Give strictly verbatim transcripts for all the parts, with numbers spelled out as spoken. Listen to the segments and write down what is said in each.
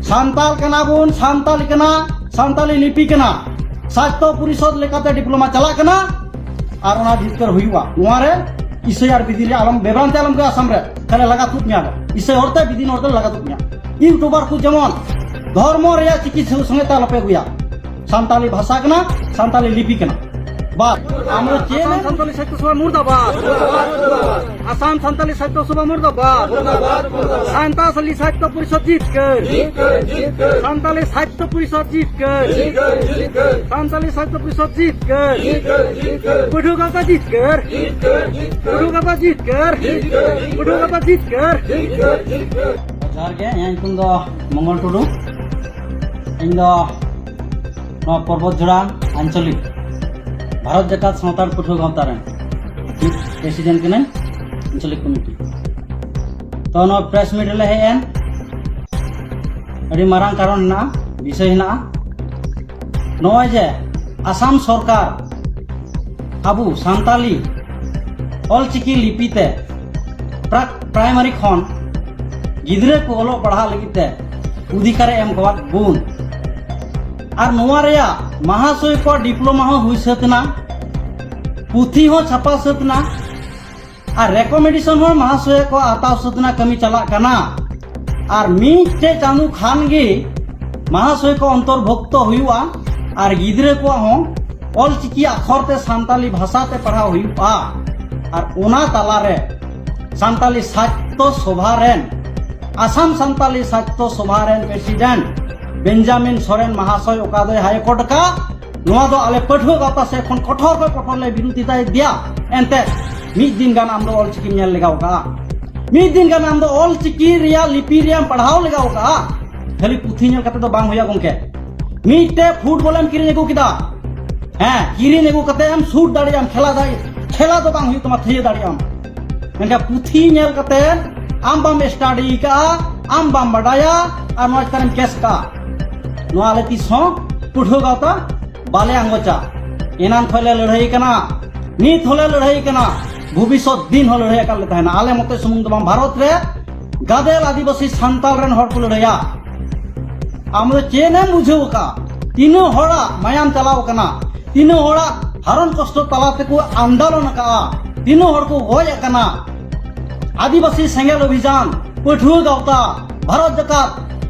ᱥᱟᱱᱛᱟᱞ ᱠᱟᱱᱟ ᱵᱚᱱ, ᱥᱟᱱᱛᱟᱞᱤ ᱠᱟᱱᱟ, ᱥᱟᱱᱛᱟᱞᱤ ᱞᱤᱯᱤ ᱠᱟᱱᱟ, ᱥᱟᱦᱤᱛᱛᱚ ᱯᱚᱨᱤᱥᱚᱫᱽ ᱞᱮᱠᱟᱛᱮ ᱰᱤᱯᱞᱳᱢᱟ ᱪᱟᱞᱟᱜ ᱠᱟᱱᱟ᱾ ᱟᱨ ᱚᱱᱟ ᱡᱤᱛᱠᱟᱹᱨ ᱦᱩᱭᱩᱜᱼᱟ᱾ ᱱᱚᱣᱟ ᱨᱮ ᱤᱥᱟᱹᱭ ᱟᱨ ᱵᱤᱫᱤᱱ ᱨᱮ ᱟᱞᱚᱢ ᱵᱮᱵᱷᱨᱟᱱᱛᱤ ᱟᱞᱚᱢ ᱟᱹᱜᱩᱭᱟ ᱟᱥᱟᱢ ᱨᱮ, ᱛᱟᱦᱞᱮ ᱞᱟᱜᱟ ᱛᱩᱫ ᱢᱮᱭᱟ ᱞᱮ᱾ ᱤᱥᱟᱹᱭ ᱦᱚᱲᱛᱮ, ᱵᱤᱫᱤᱱ ᱦᱚᱲᱛᱮ ᱞᱟᱜᱟ ᱛᱩᱫ ᱢᱮᱭᱟ᱾ ᱤᱭᱩᱴᱩᱵᱟᱨ ᱠᱚ ᱡᱮᱢᱚᱱ ᱫᱷᱚᱨᱢᱚ ᱨᱮᱭᱟᱜ ᱪᱤᱠᱤ ᱥᱚᱸᱜᱮ ᱛᱮ ᱟᱞᱚᱯᱮ ᱟᱹᱜᱩᱭᱟ᱾ ᱥᱟᱱᱛᱟᱞᱤ ᱵᱷᱟᱥᱟ ᱠᱟᱱᱟ, ᱥᱟᱱᱛᱟᱞᱤ ᱞᱤᱯᱤ ᱠᱟᱱᱟ᱾ ᱵᱟᱥ, ᱟᱢ ᱫᱚ ᱪᱮᱫ ᱮᱢ ᱟᱥᱟᱢ ᱥᱟᱱᱛᱟᱞᱤ ᱥᱟᱦᱤᱛᱛᱚ ᱥᱚᱵᱷᱟ ᱢᱩᱨᱫᱟᱵᱟᱫ᱾ ᱟᱥᱟᱢ ᱥᱟᱱᱛᱟᱞᱤ ᱥᱟᱦᱤᱛᱛᱚ ᱥᱚᱵᱷᱟ ᱢᱩᱨᱫᱟᱵᱟᱫ᱾ ᱥᱟᱱᱛᱟᱞᱤ ᱥᱟᱦᱤᱛᱛᱚ ᱯᱚᱨᱤᱥᱚᱫᱽ ᱡᱤᱛᱠᱟᱹᱨ᱾ ᱥᱟᱱᱛᱟᱞᱤ ᱥᱟᱦᱤᱛᱛᱚ ᱯᱚᱨᱤᱥᱚᱫᱽ ᱡᱤᱛᱠᱟᱹᱨ᱾ ᱥᱟᱱᱛᱟᱞᱤ ᱥᱟᱦᱤᱛᱛᱚ ᱯᱚᱨᱤᱥᱚᱫᱽ ᱡᱤᱛᱠᱟᱹᱨ᱾ ᱯᱟᱹᱴᱷᱩᱣᱟᱹ ᱜᱟᱶᱛᱟ ᱡᱤᱛᱠᱟᱹᱨ᱾ ᱯᱟᱹᱴᱷᱩᱣᱟᱹ ᱜᱟᱶᱛᱟ ᱡᱤᱛᱠᱟᱹᱨ᱾ ᱯᱟᱹᱴᱷᱩᱣᱟᱹ ᱜᱟᱶᱛᱟ ᱡᱤᱛᱠᱟᱹᱨ᱾ ᱡᱚᱦᱟᱨ ᱜᱮ, ᱤᱧᱟᱹᱜ ᱧᱩᱛᱩᱢ ᱫᱚ ᱢᱚᱝᱜᱚᱞ ᱴᱩᱰᱩ᱾ ᱤᱧ ᱫᱚ ᱱᱚᱣᱟ ᱯᱚᱨᱵᱚᱛ ᱡᱷᱚᱲᱟ ᱟᱧᱪᱚᱞᱤᱠ ᱵᱷᱟᱨᱚᱛ ᱡᱟᱠᱟᱛ ᱥᱟᱱᱛᱟᱲ ᱯᱟᱹᱴᱷᱩᱣᱟᱹ ᱜᱟᱶᱛᱟ ᱨᱮᱱ ᱯᱨᱮᱥᱤᱰᱮᱱᱴ ᱠᱟᱹᱱᱟᱹᱧ, ᱟᱧᱪᱚᱞᱤᱠ ᱠᱚᱢᱤᱴᱤ᱾ ᱛᱚ, ᱱᱚᱣᱟ ᱯᱨᱮᱥ ᱢᱤᱴ ᱨᱮᱞᱮ ᱦᱮᱡ ᱮᱱ, ᱟᱹᱰᱤ ᱢᱟᱨᱟᱝ ᱠᱟᱨᱚᱱ ᱦᱮᱱᱟᱜᱼᱟ, ᱵᱤᱥᱚᱭ ᱦᱮᱱᱟᱜᱼᱟ᱾ ᱱᱚᱜᱼᱚᱭ ᱡᱮ ᱟᱥᱟᱢ ᱥᱚᱨᱠᱟᱨ ᱟᱵᱚ ᱥᱟᱱᱛᱟᱞᱤ ᱚᱞᱪᱤᱠᱤ ᱞᱤᱯᱤ ᱛᱮ ᱯᱨᱟᱠ ᱯᱨᱟᱭᱢᱟᱨᱤ ᱠᱷᱚᱱ ᱜᱤᱫᱽᱨᱟᱹ ᱠᱚ ᱚᱞᱚᱜ ᱯᱟᱲᱦᱟᱜ ᱞᱟᱹᱜᱤᱫ ᱛᱮ ᱚᱫᱷᱤᱠᱟᱨ ᱮ ᱮᱢ ᱠᱟᱣᱟᱫ ᱵᱚᱱ, ᱟᱨ ᱱᱚᱣᱟ ᱨᱮᱭᱟᱜ ᱢᱟᱦᱟᱥᱚᱭ ᱠᱚᱣᱟᱜ ᱰᱤᱯᱞᱳᱢᱟ ᱦᱚᱸ ᱦᱩᱭ ᱥᱟᱹᱛ ᱮᱱᱟ, ᱯᱩᱛᱷᱤ ᱦᱚᱸ ᱪᱷᱟᱯᱟ ᱥᱟᱹᱛ ᱮᱱᱟ, ᱟᱨ ᱨᱮᱠᱚᱢᱮᱱᱰᱮᱥᱚᱱ ᱦᱚᱸ ᱢᱟᱦᱟᱥᱚᱭ ᱠᱚ ᱦᱟᱛᱟᱣ ᱥᱟᱹᱛ ᱮᱱᱟ, ᱠᱟᱹᱢᱤ ᱪᱟᱞᱟᱜ ᱠᱟᱱᱟ᱾ ᱟᱨ ᱢᱤᱫᱴᱮᱡ ᱪᱟᱸᱫᱳ ᱠᱷᱟᱱ ᱜᱮ ᱢᱟᱦᱟᱥᱚᱭ ᱠᱚ ᱚᱱᱛᱚᱨᱵᱷᱩᱠᱛᱚ ᱦᱩᱭᱩᱜᱼᱟ ᱟᱨ ᱜᱤᱫᱽᱨᱟᱹ ᱠᱚᱣᱟᱜ ᱦᱚᱸ ᱚᱞᱪᱤᱠᱤ ᱟᱠᱷᱚᱨ ᱛᱮ ᱥᱟᱱᱛᱟᱞᱤ ᱵᱷᱟᱥᱟ ᱛᱮ ᱯᱟᱲᱦᱟᱣ ᱦᱩᱭᱩᱜᱼᱟ᱾ ᱟᱨ ᱚᱱᱟ ᱛᱟᱞᱟᱨᱮ ᱥᱟᱱᱛᱟᱞᱤ ᱥᱟᱦᱤᱛᱛᱚ ᱥᱚᱵᱷᱟ ᱨᱮᱱ, ᱟᱥᱟᱢ ᱥᱟᱱᱛᱟᱞᱤ ᱥᱟᱦᱤᱛᱛᱚ ᱥᱚᱵᱷᱟ ᱨᱮᱱ ᱯᱨᱮᱥᱤᱰᱮᱱᱴ ᱵᱮᱧᱡᱟᱢᱤᱱ ᱥᱚᱨᱮᱱ ᱢᱟᱦᱟᱥᱚᱭ ᱚᱠᱟ ᱫᱚᱭ ᱦᱟᱭ ᱠᱳᱨᱴ ᱟᱠᱟᱫ, ᱱᱚᱣᱟ ᱫᱚ ᱟᱞᱮ ᱯᱟᱹᱴᱷᱩᱣᱟᱹ ᱜᱟᱶᱛᱟ ᱥᱮᱫ ᱠᱷᱚᱱ ᱠᱚᱴᱷᱳᱨ ᱠᱷᱚᱱ ᱠᱚᱴᱷᱳᱨ ᱞᱮ ᱵᱤᱨᱳᱫᱷᱤᱛᱟᱭᱮᱫ ᱜᱮᱭᱟ᱾ ᱮᱱᱛᱮ ᱢᱤᱫ ᱫᱤᱱ ᱜᱟᱱ ᱟᱢ ᱫᱚ ᱚᱞᱪᱤᱠᱤᱢ ᱧᱮᱞ ᱞᱮᱜᱟᱣ ᱠᱟᱜᱼᱟ? ᱢᱤᱫ ᱫᱤᱱ ᱜᱟᱱ ᱟᱢ ᱫᱚ ᱚᱞᱪᱤᱠᱤ ᱨᱮᱭᱟᱜ ᱞᱤᱯᱤ ᱨᱮᱭᱟᱜ ᱮᱢ ᱯᱟᱲᱦᱟᱣ ᱞᱮᱜᱟᱣ ᱠᱟᱜᱼᱟ? ᱠᱷᱟᱹᱞᱤ ᱯᱩᱛᱷᱤ ᱧᱮᱞ ᱠᱟᱛᱮ ᱫᱚ ᱵᱟᱝ ᱦᱩᱭᱩᱜᱼᱟ ᱜᱚᱝᱠᱮ᱾ ᱢᱤᱫᱴᱮᱡ ᱯᱷᱩᱴᱵᱚᱞ ᱮᱢ ᱠᱤᱨᱤᱧ ᱟᱹᱜᱩ ᱠᱮᱫᱟ, ᱦᱮᱸ, ᱠᱤᱨᱤᱧ ᱟᱹᱜᱩ ᱠᱟᱛᱮ ᱮᱢ ᱥᱩᱴ ᱫᱟᱲᱮᱭᱟᱜ ᱟᱢ, ᱠᱷᱮᱞᱟ ᱫᱟᱲᱮ-, ᱠᱷᱮᱞᱟ ᱫᱚ ᱵᱟᱝ ᱦᱩᱭᱩᱜ ᱛᱟᱢᱟ, ᱛᱷᱤᱭᱟᱹ ᱫᱟᱲᱮᱭᱟᱜ ᱟᱢ, ᱢᱮᱱᱠᱷᱟᱱ ᱯᱩᱛᱷᱤ ᱧᱮᱞ ᱠᱟᱛᱮ ᱟᱢ ᱵᱟᱢ ᱥᱴᱟᱰᱤ ᱠᱟᱜᱼᱟ, ᱟᱢ ᱵᱟᱢ ᱵᱟᱰᱟᱭᱟ, ᱟᱨ ᱱᱚᱣᱟ ᱪᱮᱛᱟᱱ ᱮᱢ ᱠᱮᱥ ᱠᱟᱜᱼᱟ᱾ ᱱᱚᱣᱟ ᱟᱞᱮ ᱛᱤᱥ ᱦᱚᱸ ᱯᱟᱹᱴᱷᱩᱣᱟᱹ ᱜᱟᱶᱛᱟ ᱵᱟᱞᱮ ᱟᱸᱜᱚᱪᱟ᱾ ᱮᱱᱟᱱ ᱠᱷᱚᱱ ᱞᱮ ᱞᱟᱹᱲᱦᱟᱹᱭ ᱠᱟᱱᱟ, ᱱᱤᱛ ᱦᱚᱸᱞᱮ ᱞᱟᱹᱲᱦᱟᱹᱭ ᱠᱟᱱᱟ, ᱵᱷᱚᱵᱤᱥᱥᱚᱛ ᱫᱤᱱ ᱦᱚᱸ ᱞᱟᱹᱲᱦᱟᱹᱭ ᱟᱠᱟᱫ ᱞᱮ ᱛᱟᱦᱮᱱᱟ᱾ ᱟᱞᱮ ᱢᱚᱛᱚ ᱥᱩᱢᱩᱝ ᱫᱚ ᱵᱟᱝ, ᱵᱷᱟᱨᱚᱛ ᱨᱮ ᱜᱟᱫᱮᱞ ᱟᱹᱫᱤᱵᱟᱹᱥᱤ ᱥᱟᱱᱛᱟᱞ ᱨᱮᱱ ᱦᱚᱲ ᱠᱚ ᱞᱟᱹᱲᱦᱟᱹᱭᱟ᱾ ᱟᱢ ᱫᱚ ᱪᱮᱫ ᱮᱢ ᱵᱩᱡᱷᱟᱹᱣ ᱟᱠᱟᱫᱼᱟ? ᱛᱤᱱᱟᱹᱜ ᱦᱚᱲᱟᱜ ᱢᱟᱭᱟᱢ ᱪᱟᱞᱟᱣ ᱟᱠᱟᱱᱟ? ᱛᱤᱱᱟᱹᱜ ᱦᱚᱲᱟᱜ ᱦᱟᱨᱚᱱ ᱠᱚᱥᱴᱚ ᱛᱟᱞᱟ ᱛᱮᱠᱚ ᱟᱱᱫᱳᱞᱚᱱ ᱟᱠᱟᱫᱼᱟ? ᱛᱤᱱᱟᱹᱜ ᱦᱚᱲ ᱠᱚ ᱜᱚᱡ ᱟᱠᱟᱱᱟ? ᱟᱹᱫᱤᱵᱟᱹᱥᱤ ᱥᱮᱸᱜᱮᱞ ᱚᱵᱷᱤᱡᱟᱱ, ᱯᱟᱹᱴᱷᱩᱣᱟᱹ ᱜᱟᱶᱛᱟ, ᱵᱷᱟᱨᱚᱛ ᱡᱟᱠᱟᱛ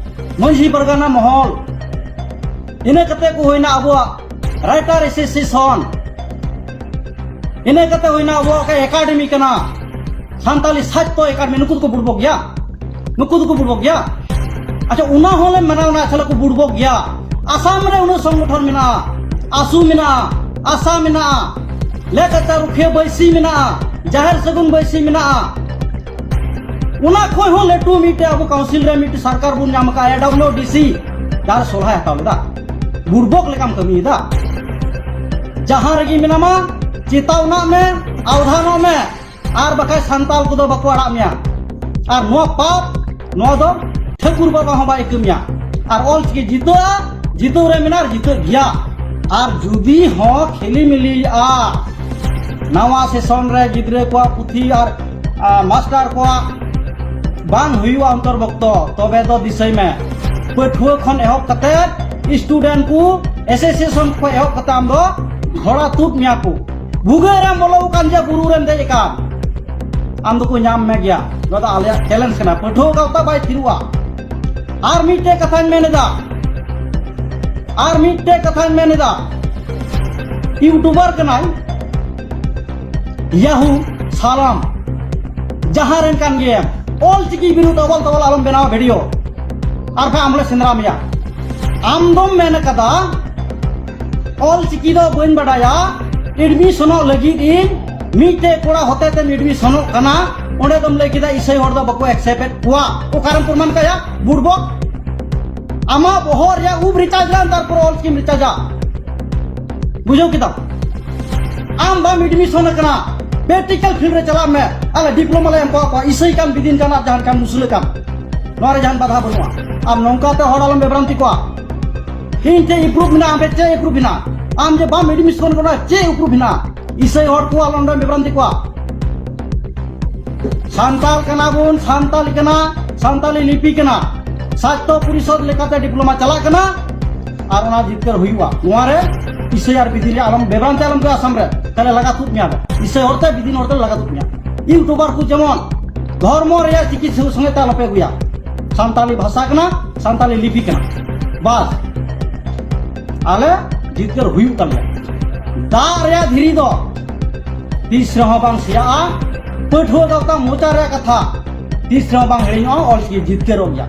ᱢᱟᱹᱡᱷᱤ ᱯᱟᱨᱜᱟᱱᱟ ᱢᱚᱦᱚᱞ, ᱤᱱᱟᱹ ᱠᱟᱛᱮ ᱠᱚ ᱦᱩᱭᱱᱟ ᱟᱵᱚᱣᱟᱜ ᱨᱟᱭᱴᱟᱨ ᱮᱥᱳᱥᱤᱭᱮᱥᱚᱱ, ᱤᱱᱟᱹ ᱠᱟᱛᱮ ᱦᱩᱭᱱᱟ ᱟᱵᱚᱣᱟᱜ ᱚᱠᱟ ᱮᱠᱟᱰᱮᱢᱤ ᱠᱟᱱᱟ, ᱥᱟᱱᱛᱟᱞᱤ ᱥᱟᱦᱤᱛᱛᱚ ᱮᱠᱟᱰᱮᱢᱤ, ᱱᱩᱠᱩ ᱫᱚᱠᱚ ᱵᱩᱲᱵᱚᱠ ᱜᱮᱭᱟ? ᱱᱩᱠᱩ ᱫᱚᱠᱚ ᱵᱩᱲᱵᱚᱠ ᱜᱮᱭᱟ? ᱟᱪᱪᱷᱟ, ᱚᱱᱟ ᱦᱚᱸᱞᱮ ᱢᱟᱱᱟᱣ ᱱᱟ, ᱟᱪᱪᱷᱟ, ᱠᱚ ᱵᱩᱲᱵᱚᱠ ᱜᱮᱭᱟ᱾ ᱟᱥᱟᱢ ᱨᱮ ᱩᱱᱟᱹᱜ ᱥᱚᱝᱜᱚᱴᱷᱚᱱ ᱢᱮᱱᱟᱜᱼᱟ, ᱟᱥᱩ ᱢᱮᱱᱟᱜᱼᱟ, ᱟᱥᱟ ᱢᱮᱱᱟᱜᱼᱟ, ᱞᱮᱠᱟᱪᱟᱨ ᱨᱩᱠᱷᱤᱭᱟᱹ ᱵᱟᱹᱭᱥᱤ ᱢᱮᱱᱟᱜᱼᱟ, ᱡᱟᱦᱮᱨ ᱥᱟᱹᱜᱩᱱ ᱵᱟᱹᱭᱥᱤ ᱢᱮᱱᱟᱜᱼᱟ᱾ ᱚᱱᱟ ᱠᱷᱚᱱ ᱦᱚᱸ ᱞᱟᱹᱴᱩ ᱢᱤᱫᱴᱮᱡ ᱟᱵᱚ ᱠᱟᱣᱩᱱᱥᱤᱞ ᱨᱮ ᱢᱤᱫᱴᱮᱡ ᱥᱚᱨᱠᱟᱨ ᱵᱚᱱ ᱧᱟᱢ ᱟᱠᱟᱫᱼᱟ, ᱰᱟᱵᱞᱤᱭᱩ ᱰᱤ ᱥᱤ, ᱡᱟᱦᱟᱸ ᱨᱮ ᱥᱚᱞᱦᱟᱭ ᱦᱟᱛᱟᱣ ᱞᱮᱫᱟ᱾ ᱵᱩᱲᱵᱚᱠ ᱞᱮᱠᱟᱢ ᱠᱟᱹᱢᱤᱭᱮᱫᱟ᱾ ᱡᱟᱦᱟᱸ ᱨᱮᱜᱮ ᱢᱮᱱᱟᱢᱟ, ᱪᱮᱛᱟᱣᱱᱟᱜ ᱢᱮ, ᱟᱣᱫᱷᱟᱱᱚᱜ ᱢᱮ, ᱟᱨ ᱵᱟᱠᱷᱟᱡ ᱥᱟᱱᱛᱟᱞ ᱠᱚᱫᱚ ᱵᱟᱠᱚ ᱟᱲᱟᱜ ᱢᱮᱭᱟ᱾ ᱟᱨ ᱱᱚᱣᱟ ᱯᱟᱯ, ᱱᱚᱣᱟ ᱫᱚ ᱴᱷᱟᱹᱠᱩᱨ ᱵᱟᱵᱟ ᱦᱚᱸ ᱵᱟᱭ ᱤᱠᱟᱹ ᱢᱮᱭᱟ᱾ ᱟᱨ ᱚᱞ ᱪᱤᱠᱤ ᱡᱤᱛᱟᱹᱜᱼᱟ, ᱡᱤᱛᱟᱹᱣ ᱨᱮ ᱢᱮᱱᱟᱜᱼᱟ ᱟᱨ ᱡᱤᱛᱟᱹᱜ ᱜᱮᱭᱟ᱾ ᱟᱨ ᱡᱩᱫᱤ ᱦᱚᱸ ᱠᱷᱤᱞᱤ ᱢᱤᱞᱤᱜᱼᱟ, ᱱᱟᱣᱟ ᱥᱮᱥᱚᱱ ᱨᱮ ᱜᱤᱫᱽᱨᱟᱹ ᱠᱚᱣᱟᱜ ᱯᱩᱛᱷᱤ ᱟᱨ, ᱟ, ᱢᱟᱥᱴᱟᱨ ᱠᱚᱣᱟᱜ ᱵᱟᱝ ᱦᱩᱭᱩᱜᱼᱟ ᱚᱱᱛᱚᱨᱵᱷᱩᱠᱛᱚ, ᱛᱚᱵᱮ ᱫᱚ ᱫᱤᱥᱟᱹᱭ ᱢᱮ, ᱯᱟᱹᱴᱷᱩᱣᱟᱹ ᱠᱷᱚᱱ ᱮᱦᱚᱵ ᱠᱟᱛᱮ, ᱥᱴᱩᱰᱮᱱᱴ ᱠᱚ, ᱮᱥᱳᱥᱤᱭᱮᱥᱚᱱ ᱠᱷᱚᱱ ᱮᱦᱚᱵ ᱠᱟᱛᱮ ᱟᱢ ᱫᱚ ᱜᱷᱚᱲᱟ ᱛᱩᱫ ᱢᱮᱭᱟ ᱠᱚ᱾ ᱵᱷᱩᱜᱟᱹᱜ ᱨᱮᱢ ᱵᱚᱞᱚ ᱟᱠᱟᱱ ᱜᱮᱭᱟ, ᱵᱩᱨᱩ ᱨᱮᱢ ᱫᱮᱡ ᱟᱠᱟᱱ, ᱟᱢ ᱫᱚᱠᱚ ᱧᱟᱢ ᱢᱮ ᱜᱮᱭᱟ᱾ ᱱᱚᱣᱟ ᱫᱚ ᱟᱞᱮᱭᱟᱜ ᱪᱮᱞᱮᱧᱡᱽ ᱠᱟᱱᱟ, ᱯᱟᱹᱴᱷᱩᱣᱟᱹ ᱜᱟᱶᱛᱟ ᱵᱟᱭ ᱛᱷᱤᱨᱩᱜᱼᱟ᱾ ᱟᱨ ᱢᱤᱫᱴᱮᱡ ᱠᱟᱛᱷᱟᱧ ᱢᱮᱱ ᱮᱫᱟ, ᱟᱨ ᱢᱤᱫᱴᱮᱡ ᱠᱟᱛᱷᱟᱧ ᱢᱮᱱ ᱮᱫᱟ, ᱤᱭᱩᱴᱩᱵᱟᱨ ᱠᱟᱱᱟᱭ ᱭᱟᱦᱩ ᱥᱟᱞᱟᱢ, ᱡᱟᱦᱟᱸ ᱨᱮᱱ ᱠᱟᱱ ᱜᱮᱭᱟᱢ, ᱚᱞ ᱪᱤᱠᱤ ᱵᱤᱨᱩᱫᱷ ᱟᱵᱚᱞ ᱛᱟᱵᱚᱞ ᱟᱞᱚᱢ ᱵᱮᱱᱟᱣᱟ ᱵᱷᱤᱰᱤᱭᱳ, ᱟᱨ ᱵᱟᱠᱷᱟᱱ ᱟᱢ ᱞᱮ ᱥᱮᱸᱫᱽᱨᱟ ᱢᱮᱭᱟ᱾ ᱟᱢ ᱫᱚᱢ ᱢᱮᱱ ᱠᱟᱫᱟ, ᱚᱞ ᱪᱤᱠᱤ ᱫᱚ ᱵᱟᱹᱧ ᱵᱟᱰᱟᱭᱟ, ᱮᱰᱢᱤᱥᱚᱱᱚᱜ ᱞᱟᱹᱜᱤᱫ ᱤᱧ ᱢᱤᱫᱴᱮᱡ ᱠᱚᱲᱟ ᱦᱚᱛᱮ ᱛᱮᱢ ᱮᱰᱢᱤᱥᱚᱱᱚᱜ ᱠᱟᱱᱟ, ᱚᱸᱰᱮ ᱫᱚᱢ ᱞᱟᱹᱭ ᱠᱮᱫᱟ ᱤᱥᱟᱹᱭ ᱦᱚᱲ ᱫᱚ ᱵᱟᱠᱚ ᱮᱠᱥᱮᱯᱴ ᱮᱫ ᱠᱚᱣᱟ᱾ ᱚᱠᱟᱨᱮᱢ ᱯᱨᱚᱢᱟᱱ ᱠᱟᱭᱟ? ᱵᱩᱲᱵᱚᱠ᱾ ᱟᱢᱟᱜ ᱵᱚᱦᱚᱜ ᱨᱮᱭᱟᱜ ᱩᱵ ᱨᱤᱪᱟᱨᱡᱽ ᱞᱮᱢ, ᱛᱟᱨᱯᱚᱨ ᱚᱞ ᱪᱤᱠᱤᱢ ᱨᱤᱪᱟᱨᱡᱟ᱾ ᱵᱩᱡᱷᱟᱹᱣ ᱠᱮᱫᱟᱢ? ᱟᱢ ᱵᱟᱢ ᱮᱰᱢᱤᱥᱚᱱ ᱟᱠᱟᱱᱟ, ᱯᱨᱮᱠᱴᱤᱠᱟᱞ ᱯᱷᱤᱞᱰ ᱨᱮ ᱪᱟᱞᱟᱜ ᱢᱮ᱾ ᱟᱞᱮ ᱰᱤᱯᱞᱳᱢᱟ ᱞᱮ ᱮᱢ ᱠᱟᱣᱟᱫ ᱠᱚᱣᱟ, ᱤᱥᱟᱹᱭ ᱠᱟᱱ, ᱵᱤᱫᱤᱱ ᱠᱟᱱ, ᱟᱨ ᱡᱟᱦᱟᱸ ᱠᱟᱱ, ᱢᱩᱥᱞᱟᱹ ᱠᱟᱱ, ᱱᱚᱣᱟ ᱨᱮ ᱡᱟᱦᱟᱱ ᱵᱟᱫᱷᱟ ᱵᱟᱹᱱᱩᱜᱼᱟ᱾ ᱟᱢ ᱱᱚᱝᱠᱟ ᱛᱮ ᱦᱚᱲ ᱟᱞᱚᱢ ᱵᱮᱵᱷᱨᱟᱱᱛᱤ ᱠᱚᱣᱟ᱾ ᱤᱧ ᱪᱮᱫ ᱤᱯᱨᱩᱵᱷ ᱢᱮᱱᱟᱜᱼᱟ, ᱟᱢ ᱪᱮᱫ ᱤᱯᱨᱩᱵᱷ ᱢᱮᱱᱟᱜᱼᱟ? ᱟᱢ ᱡᱮ ᱵᱟᱢ ᱮᱰᱢᱤᱥᱚᱱ ᱠᱟᱱᱟ, ᱪᱮᱫ ᱤᱯᱨᱩᱵᱷ ᱢᱮᱱᱟᱜᱼᱟ? ᱤᱥᱟᱹᱭ ᱦᱚᱲ ᱠᱚ ᱟᱞᱚᱢ ᱵᱮᱵᱷᱨᱟᱱᱛᱤ ᱠᱚᱣᱟ᱾ ᱥᱟᱱᱛᱟᱞ ᱠᱟᱱᱟ ᱵᱚᱱ, ᱥᱟᱱᱛᱟᱞᱤ ᱠᱟᱱᱟ, ᱥᱟᱱᱛᱟᱞᱤ ᱞᱤᱯᱤ ᱠᱟᱱᱟ, ᱥᱟᱦᱤᱛᱛᱚ ᱯᱚᱨᱤᱥᱚᱫ ᱞᱮᱠᱟᱛᱮ ᱰᱤᱯᱞᱳᱢᱟ ᱪᱟᱞᱟᱜ ᱠᱟᱱᱟ ᱟᱨ ᱚᱱᱟ ᱡᱤᱛᱠᱟᱹᱨ ᱦᱩᱭᱩᱜᱼᱟ᱾ ᱱᱚᱣᱟ ᱨᱮ ᱤᱥᱟᱹᱭ ᱟᱨ ᱵᱤᱫᱤᱱ ᱨᱮ ᱟᱞᱚᱢ ᱵᱮᱵᱷᱨᱟᱱᱛᱤ ᱟᱞᱚᱢ ᱟᱹᱭᱠᱟᱹᱣᱟ᱾ ᱟᱥᱟᱢ ᱨᱮ ᱛᱟᱦᱞᱮ ᱞᱟᱜᱟ ᱛᱩᱫ ᱢᱮᱭᱟ ᱵᱚ, ᱤᱥᱟᱹᱭ ᱦᱚᱲᱛᱮ ᱵᱤᱫᱤᱱ ᱦᱚᱲᱛᱮ ᱞᱟᱜᱟ ᱛᱩᱫ ᱢᱮᱭᱟ᱾ ᱤᱭᱩᱴᱩᱵᱟᱨ ᱠᱚ ᱡᱮᱢᱚᱱ ᱫᱷᱚᱨᱢᱚ ᱨᱮᱭᱟᱜ ᱪᱤᱠᱤ ᱥᱚᱸᱜᱮ ᱛᱮ ᱟᱞᱚᱯᱮ ᱟᱹᱜᱩᱭᱟ᱾ ᱥᱟᱱᱛᱟᱞᱤ ᱵᱷᱟᱥᱟ ᱠᱟᱱᱟ, ᱥᱟᱱᱛᱟᱞᱤ ᱞᱤᱯᱤ ᱠᱟᱱᱟ, ᱵᱟᱥ᱾ ᱟᱞᱮ ᱡᱤᱛᱠᱟᱹᱨ ᱦᱩᱭᱩᱜ ᱛᱟᱞᱮᱭᱟ᱾ ᱫᱟᱜ ᱨᱮᱭᱟᱜ ᱫᱷᱤᱨᱤ ᱫᱚ ᱛᱤᱥ ᱨᱮᱦᱚᱸ ᱵᱟᱝ ᱥᱮᱭᱟᱜᱼᱟ᱾ ᱯᱟᱹᱴᱷᱩᱣᱟᱹ ᱜᱟᱶᱛᱟ ᱢᱚᱪᱟ ᱨᱮᱭᱟᱜ ᱠᱟᱛᱷᱟ ᱛᱤᱥ ᱨᱮᱦᱚᱸ ᱵᱟᱝ ᱦᱤᱲᱤᱧᱚᱜᱼᱟ᱾ ᱚᱞᱪᱤᱠᱤ ᱡᱤᱛᱠᱟᱹᱨᱚᱜ ᱜᱮᱭᱟ᱾